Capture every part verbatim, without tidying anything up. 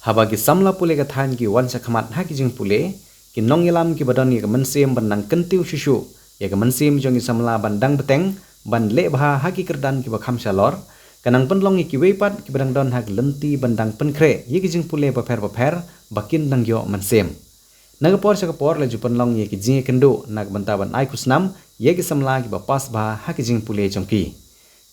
Haba ki samla pule ka thaiñ ki wan shakhmat ha ki jingpule, ki nongïalam kiba don ïa ka mynsiem ban nang kyntiew shuh shuh ïa ka mynsiem jong ki samla ban dang bteng ban leh bha ha ki kyrdan kiba kham shalor, ka nang pynlong ïa kiwei pat kiba dang don ha ka lynti ban dang pynkhreh ïa ki jingpule bapher bapher ba kin dang ïoh mynsiem. Na ka por sha ka por la ju pynlong ïa ki jingïakynduh na ka bynta ban ai khusnam ïa ki samla kiba pass bha ha ki jingpule jong ki.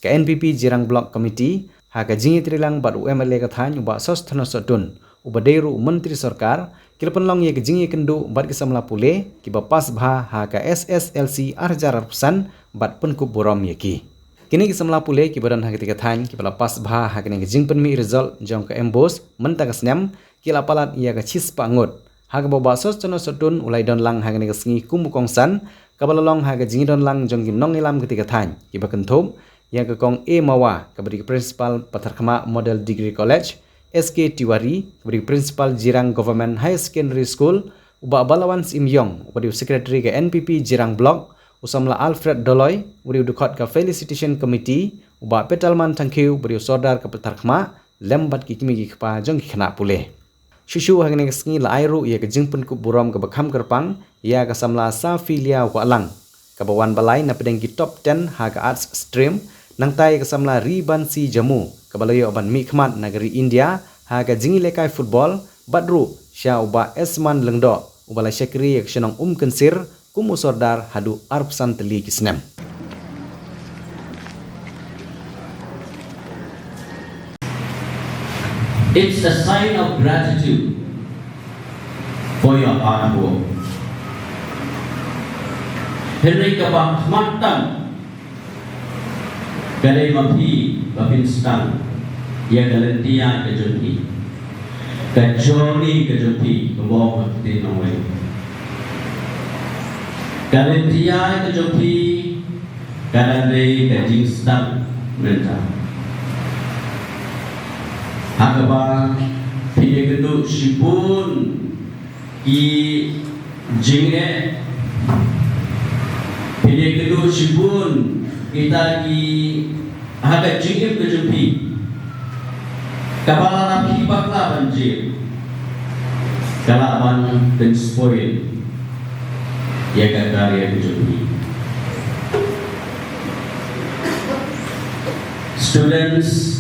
Ka N P P Jirang Block Committee ha ka jingïatreilang bad u M L A ka thaiñ u Bah Sosthenes Sohtun, uba dei ruh u Myntri Sorkar, ki la pynlong ïa ka jingïakynduh bad ki samla pule kiba pass bha ha ka S S L C ar hajar arphew san bad pynkup burom ïa ki. Kine ki samla pule kiba don ha katei ka thaiñ kiba la pass bha ha kane ka jingpynmih result jong ka MBOSE mynta ka snem, ki la palat ïa ka shispah ngut. Ha kaba u Bah Sosthenes Sohtun u la ïadon lang ha kane ka sngi kum u kongsan, kaba la long ha ka jingïadon lang jong ki nongïalam katei ka thaiñ kiba kynthup ïa ka Kong A Mawa, kaba dei ka Principal Patharkhmah Model Degree College, S K Tiwari, kaba dei ka Principal Jirang Government Higher Secondary School, u Bah Balawan Syiemiong, uba dei u Secretary ka N P P Jirang Block, u samla Alfred Doloi, uba dei u dkhot ka Felicitation Committee, u Bah Petalman Thangkhiew, uba dei u Sordar ka Patharkhmah, lem bad ki kmie ki kpa jong ki khynnah pule. Shuh shuh ha kane ka sngi la ai ruh ïa ka jingpynkup burom kaba kham kyrpang ïa ka samla Saphilia Wahlang, kaba wan ba lai na pdeng ki top ten ha ka Arts stream, nangta ïa ka samla Ribansi Jamu, kaba la ïoh ban mihkhmat na ka ri India ha ka jingïalehkai football, bad ruh sha u Bah Esman Lyngdoh, uba la shakri ïa ka shnong Umkynsir kum u Sordar haduh arphew san tylli ki snem. It's a sign of gratitude for your hard work. Hynrei kaba khmat tam ka dei ma phi ba phin sdang ïa ka lynti ïaid ka jong phi, ka journey ka jong phi, kumba ong ha ktien nongwei. Ka lynti ïaid ka jong phi ka dang dei ka jingsdang mynta. Ha kaba phi ïakynduh shibun ki jingeh, phi ïakynduh shibun kita ki ha ka jingim ka jong phi, kaba lada phi bakla ban jied, ka lah ban pynspoil ïa ka career ka jong phi. Students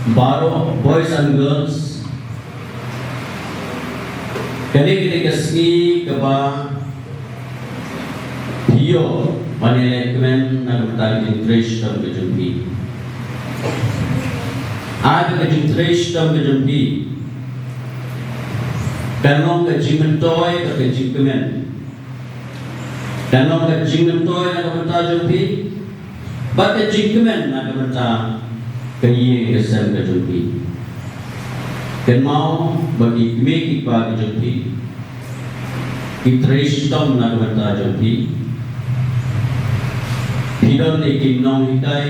baroh, boys and girls, kane ka dei ka sngi kaba phi ïoh ban ïalehkmen na ka bynta ka jingtrei shitom ka jong phi. Ai ba ka jingtrei shitom ka jong phi kan long ka jingmyntoi bad ka jingkmen. Kan long ka jingmyntoi na ka bynta jong phi bad ka jingkmen na ka bynta ka ïing ka sem ka jong phi. Kynmaw ba ki kmie ki kpa ki jong phi ki trei shitom na ka bynta jong phi. Phi don ïa ki nonghikai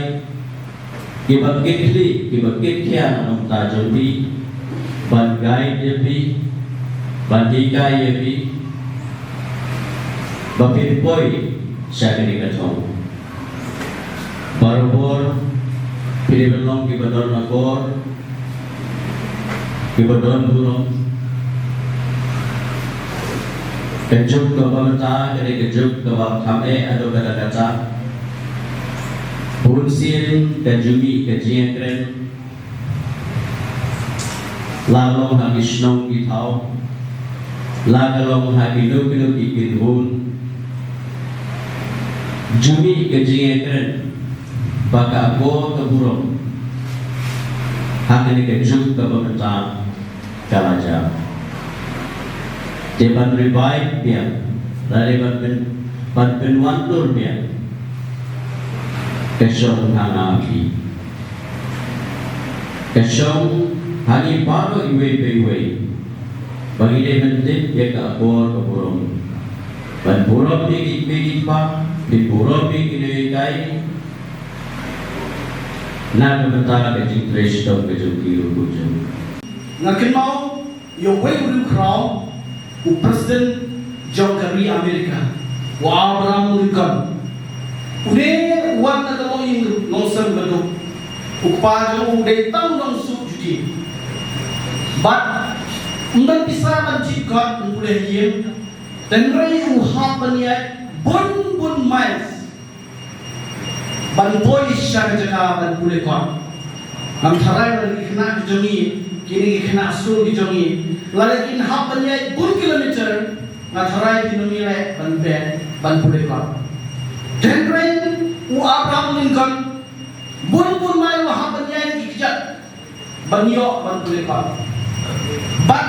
kiba kitkhlieh, kiba kitkhia na ka bynta jong phi, ban guide ïa phi, ban hikai ïa phi ba phin poi sha kane ka thong. Barabor phi dei ban long kiba don akor, kiba don burom. Ka juk kaba mynta ka dei ka juk kaba kham eh haduh katta katta. Bunsien ka ju mih ka jingïakren, la ka long ha ki shnong ki thaw, la ka long ha kino kino ki kynhun, ju mih ka jingïakren ba ka akor ka burom ha kane ka juk kaba mynta ka la jia. Te ban revive biang, lane ban pyn, ban pynwandur biang, ka shong ha nga ha phi. Ka shong ha ngi baroh iwei pa iwei ba ngi dei ban tip ïa ka akor ka burom. Ban burom ïa ki kmie ki kpa, ban burom ïa ki nonghikai na ka bynta ka jingtrei shitom ka jong ki ruh kumjuh. Nga kynmaw ïa uwei u riewkhraw, u president jong ka ri Amerika, u Abraham Lincoln. Une u wan na ka longïing nongsem baduk. U kpa jong u dei tang u nongsuh juti. Bad Ym don pisa ban jied kot ban pule ha ïing. Hynrei u hap ban ïaid bun bun miles ban poi sha ka jaka ban pule kot. Ngam tharai lada ki khynnah ki jong ngi, kine ki khynnah skul ki jong ngi, lada kin hap ban ïaid bun kilometer, nga tharai kin ym ïaleh ban beh ban pule kot. Hynrei u Abraham Lincoln, bun bun miles u hap ban ïaid ki kjat ban ïoh ban pule kot. Bad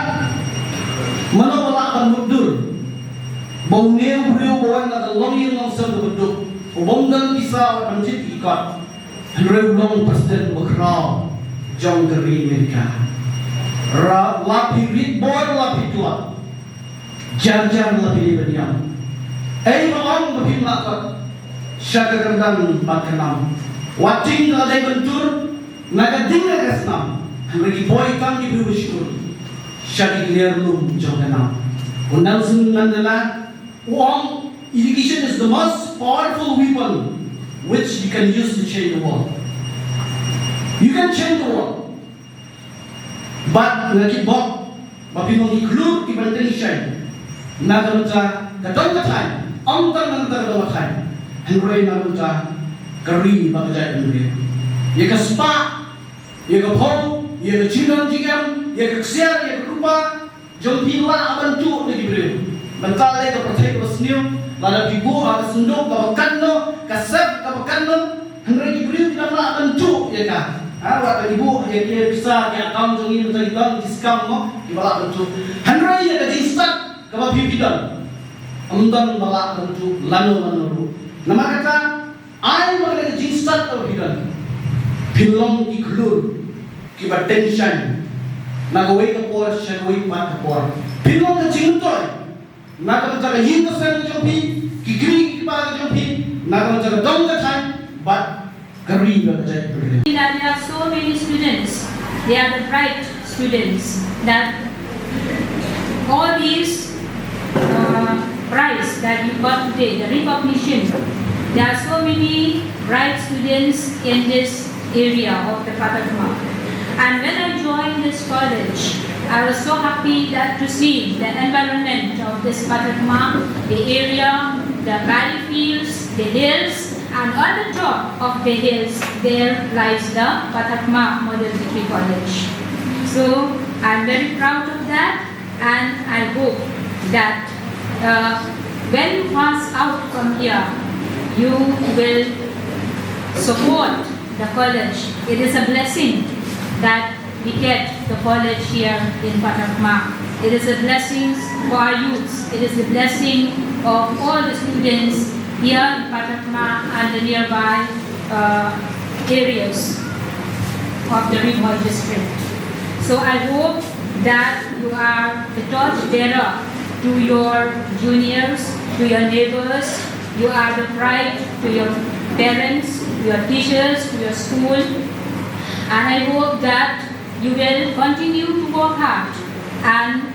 mano ba lah ban mutdur ba une u briew ba wan na ka longïing longsem kaba duk, u bym don pisa wat ban jied ki kot, hynrei u long president ba khraw jong ka ri Amerika. Ra la phi rit bor la phi tlot, jar jar la phi dei ban ïam. Ei ba ong ba phim lah kot sha ka kyrdan bad ka nam. Wat jing ka la dei ban tur na ka ding na ka snam, hynrei ki poi tang ki briew ba shukor sha ki kliar lum jong ka nam. U Nelson Mandela u ong, education is the most powerful weapon which you can use to change the world. You can change the world. Bad nga kitbok ba phin long ki khlur kiban tyngshaiñ na ka bynta ka dong ka thaiñ, ym tang na ka bynta ka dong ka thaiñ, hynrei na ka bynta ka ri bad ka jaitbynriew. Ïa ka spah, ïa ka phew, ïa ka jingdon jingem, ïa ka ksiar, ïa ka rupa jong phi lah ban tuh na ki briew. Mynta lei ka pyrthei kaba sniew, lada phi buh ha ka synduk kaba katno, ka safe kaba katno, hynrei ki briew ki dang lah ban tuh ïa ka. Ha, wat la ki buh ïa ki pisa ki account jong ngi, mynta ki don ki scam mo, kiba lah ban tuh. Hynrei ïa ka jingstad kaba phi phi don, ym don ba lah ban tuh lano lano ruh. Namar kata, ai ba ka jingstad kaba phi don, phin long ki khlur kiba tyngshaiñ na kawei ka por sha kawei pat ka por. Phin long ka jingmyntoi na ka bynta ka ïing ka sem ka jong phi, ki kmie ki kpa ka jong phi, na ka bynta ka dong ka thaiñ bad ka ri bad ka jaitbynriew. That there are so many students, they are the bright students, that all these uh, prize that you got today, the recognition, there are so many bright students in this area of the Patharkhmah. And when I joined this college, I was so happy that to see the environment of this Patharkhmah, the area, the paddy fields, the hills, and on the top of the hills, there lies the Patharkhmah Model Degree College. So I'm very proud of that, and I hope that uh, when you pass out from here, you will support the college. It is a blessing that we get the college here in Patharkhmah. It is a blessing for our youths. It is the blessing of all the students here in Patharkhmah and the nearby uh, areas of the Ri Bhoi district. So I hope that you are the torch bearer to your juniors, to your neighbors. You are the pride to your parents, to your teachers, to your school. And I hope that you will continue to work hard and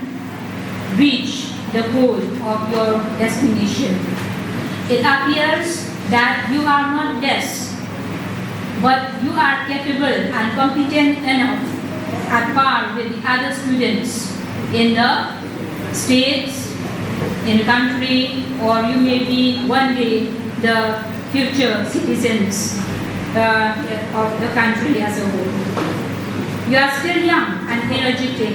reach the goal of your destination. It appears that you are not less, but you are capable and competent enough at par with the other students in the states, in the country, or you may be one day the future citizens uh, of the country as a whole. You are still young and energetic,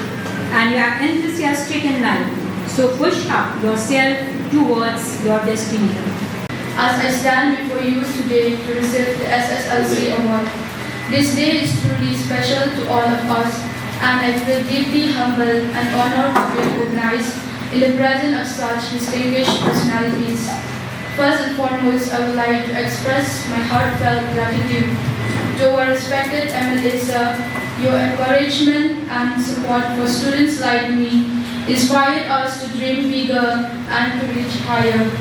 and you are enthusiastic in life, so push up yourself towards your destiny. As I stand before you today to receive the S S L C award, this day is truly special to all of us, and I feel deeply humbled and honored to be recognized in the presence of such distinguished personalities. First and foremost, I would like to express my heartfelt gratitude to our respected M L A sir. Your encouragement and support for students like me inspired us to dream bigger and to reach higher.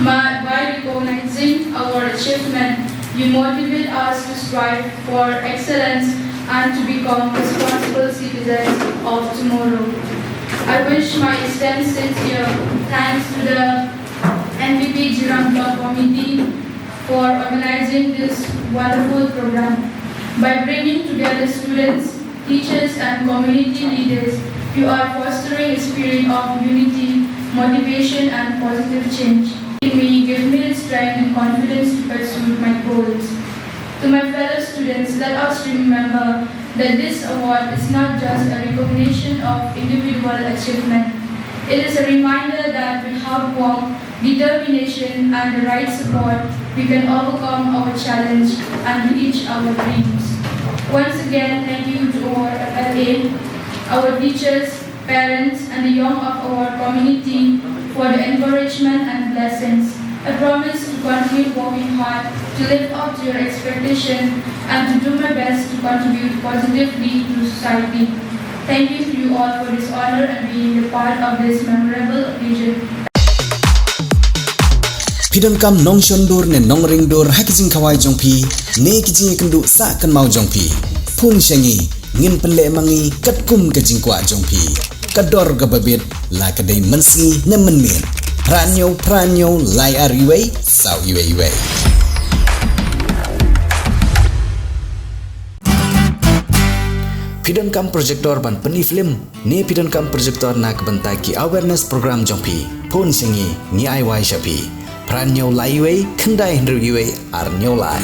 My, by recognizing our achievement, you motivate us to strive for excellence and to become responsible citizens of tomorrow. I wish my extended sincere thanks to the N B P Jirang Block Committee for organizing this wonderful program. By bringing together students, teachers and community leaders, You are fostering a spirit of unity, motivation, and positive change. In me, give me the strength and confidence to pursue my goals. To my fellow students, let us remember that this award is not just a recognition of individual achievement. It is a reminder that with hard work, determination, and the right support, we can overcome our challenge and reach our dreams. Once again, thank you to our F L A, our teachers, parents, and the young of our community for the encouragement and blessings. I promise to continue working hard to live up to your expectation and to do my best to contribute positively to society. Thank you to you all for this honor and being a part of this memorable occasion. Phi donkam nongshon dur ne nongring dur ha ki jingkhawai jong phi ne ki jingïakynduh sah kynmaw jong phi. Phone sha ngi, ngin pynleh ma ngi katkum ka jingkwah jong phi. Ka dor kaba bit, la ka dei mynsngi ne mynmiet. Phra hynñiew phra hynñiew lai ar wei saw wei wei. Phi donkam projector ban pyni film ne phi donkam projector na ka bynta ki awareness program jong phi. Phone sha ngi, ngi ai wai sha phi. Phra hynñiew lai wei khyndai hynriew wei ar hynñiew lai.